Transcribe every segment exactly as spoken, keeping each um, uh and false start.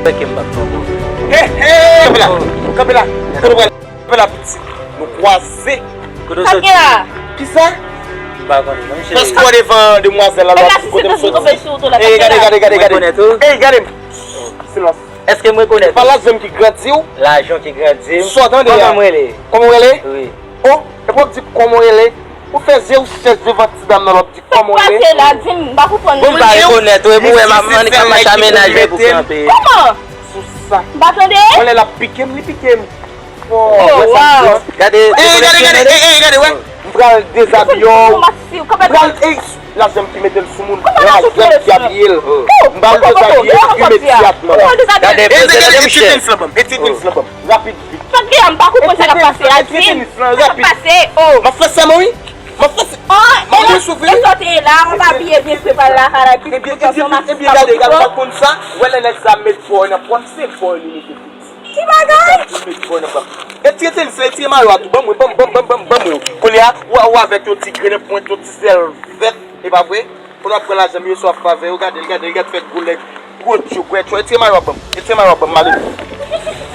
Fè ke m pa pran pwovèb. Hey, hey, kanpe la. Kanpe la. Kote w pral? Kanpe la, pitit. Nou kwaze. Kote w soti? Sa gen la? Kisa? M pa konnen non, cheri. Paske w devan demwazèl la, w ap di kote m soti. Ey, gade, gade, gade, gade. Ey, gade m. Silans. Èske m rekonèt ou? Se pa lajan m ki grandi w. Lajan ki grandi m. Sa w tande a? Kòman m rele? Kòman w rele? Wi. O, epi w ap di kòman w rele? Ou fè zye w chèch devan ti dam nan, l ap di kòman w rele? Sa k pase la? Di m, m pa konprann. Bon, m pa rekonèt ou, epi w wè m ap mande kòman sa mennaj mwen pou kanpe. Kòman? Sou sa. M pa tande? Mwen lè l ap pike m, li pike m. Oh, wow. Gade, ey, gade, gade, ey, ey, gade, wè. M pral dezabiye w. M pral, ey, lajan m ki mete l sou moun. Lajan m ki abiye l. M pral dezabiye l imedyatman. Gade, poze gade, Michel. Etyen tenis lan ban m. Etyen tenis lan ban m. Rapid, vit. Sa k gen, m pa konprann sa k ap pase a, di m. Sa k ap pase, oh. M ap fè sèman, wi. M ap fè sèman. M ap fè sèman, wi. E sa w te ye la, m ap abiye byen, prepare lakay la, epi tout ansanm, ebyen, gade, gade, w pa konn sa. Wè lè nèg sa met bòy nan pwòp, se bòy li mete piti. Ki bagay? Li met bòy nan pwòp. Etire tenis la, etire mayo a tou, ban mwen, ban m, ban m, ban m, ban m, ban mwen yo. Kounye a, ou, ou avèk yon ti grennen pwent, yon ti sèl vèt, e pa vre? Kounye a w ap pran lajan m yo, swa w ap avè yo, gade l, gade l, gade fè gwo lèg, gwo tchou, gwè tchou. Etire mayo a ban m, etire mayo a ban m, male.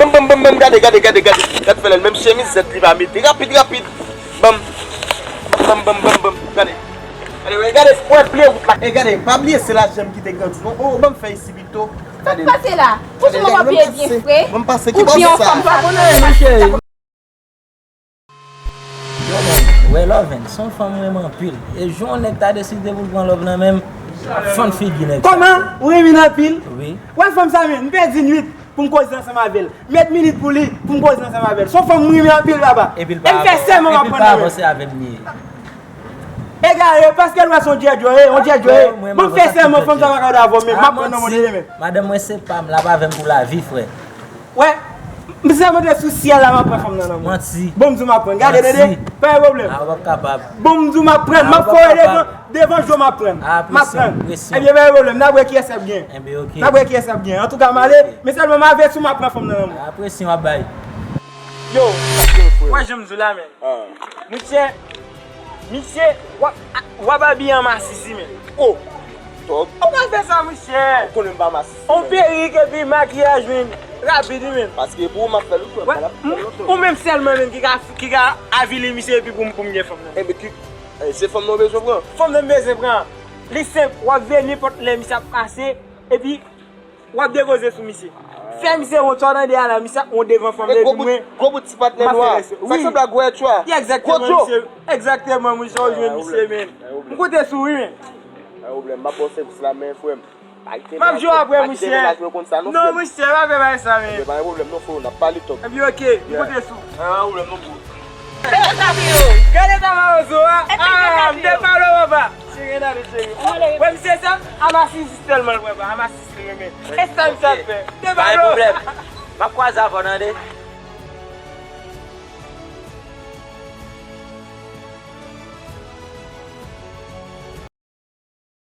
Ban m, ban m, ban m, ban m, gade, gade, gade, gade. Gade fè lè l, menm chemizèt li pa mete. Rapid, rapid. Ban m, ban m, ban m, ban m, ban m, gade. Gade, wè, gade, wè, ble wout la. E gade, pa bliye se lajan m ki te grandi non. Oh, ban m fè isi pito. Sa k pase la? Ou sou mwen ap ye byen fre? Oubyen yon fanm pa konnen, cheri. Yo, man, wè Lòven, se yon fanm mwen renmen anpil. E jan yon nèg ta deside pou l pran love nan men m, fann figi nèg sa. Kòman? Ou renmen l anpil? Wi. Wè fanm sa menm, m pèdi nwit pou m koze ansanm avè l. Met minit pou li, pou m koze ansanm avè l. Se yon fanm mwen renmen anpil, papa. E m fè sèman m ap pran nan men l. Egare, paske l wè se yon djèdjò ye, yon djèdjò ye. Bon, m fè sèman fanm sa pa ka avè w menm. M ap pran nan men l menm. Madanm mwen se pa m, l ap avè m pou lavi, frè. Wè, m sèmante sou syèl la, m ap pran fanm nan nan men. Manti. Bon, m di w m ap pran. Gade, Dede, pa gen pwoblèm. Ah, w p ap kapab. Bon, m di w m ap pran. M ap foye devan, devan je w m ap pran. M ap pran. Ebyen, pa gen pwoblèm. N ap wè kiyès k ap gen. Ebyen, oke. N ap wè kiyès k ap gen. Antouka, m ale, men sèlman m avèti w m ap pran fanm nan nan men. Ah, presyon w ap bay. Yo, wè jan m di w la, men. Monchè, Misye, w ap, w ap abiye an masisi, men. Oh! Tòg. Ou pa fè sa, misye. Ou konnen m pa masisi, men. On perik epi makiyaj, men. Rapid, wi, men. Paske pou ou m ap fè l, ou kwè m pa l ap fè l lontan. Ou menm sèlman, men, ki ka, ki ka avili misye epi pou m, pou m gen fanm nan. Enben, ki, eh, se fanm nan ou bezwen pran? Fanm nan m bezwen pran. Li senp, w ap veye nenpòt lè misye ap pase, epi W ap depoze sou misye. Fè misye wont, sa w tande a la, misye ap wont devan fanm nan epi mwen. Gwo bout ti patnè nwa. Sa k sanble ak gwo etchwa. Egzakteman, misye. Egzakteman, misye, w jwenn misye, men. M konte sou ou, wi, men. Pa gen pwoblèm, m ap ba w sèvis la, men, frè m. M ap jwe apre, misye. Non, misye, pa fè bagay sa, men. Pa gen pwoblèm, non, frè, n ap pale tòk. Epi, oke, m konte sou ou. Pa gen pwoblèm, non, bro. Gade sa mawozo a. Ah, m te pale w, papa. Cheri, gade, cheri. Wè, misye, sa, amasis tèlman l wè, pa amasis. E sa misye ap fè? Te ba yo. M ap kwaze avè w, tande.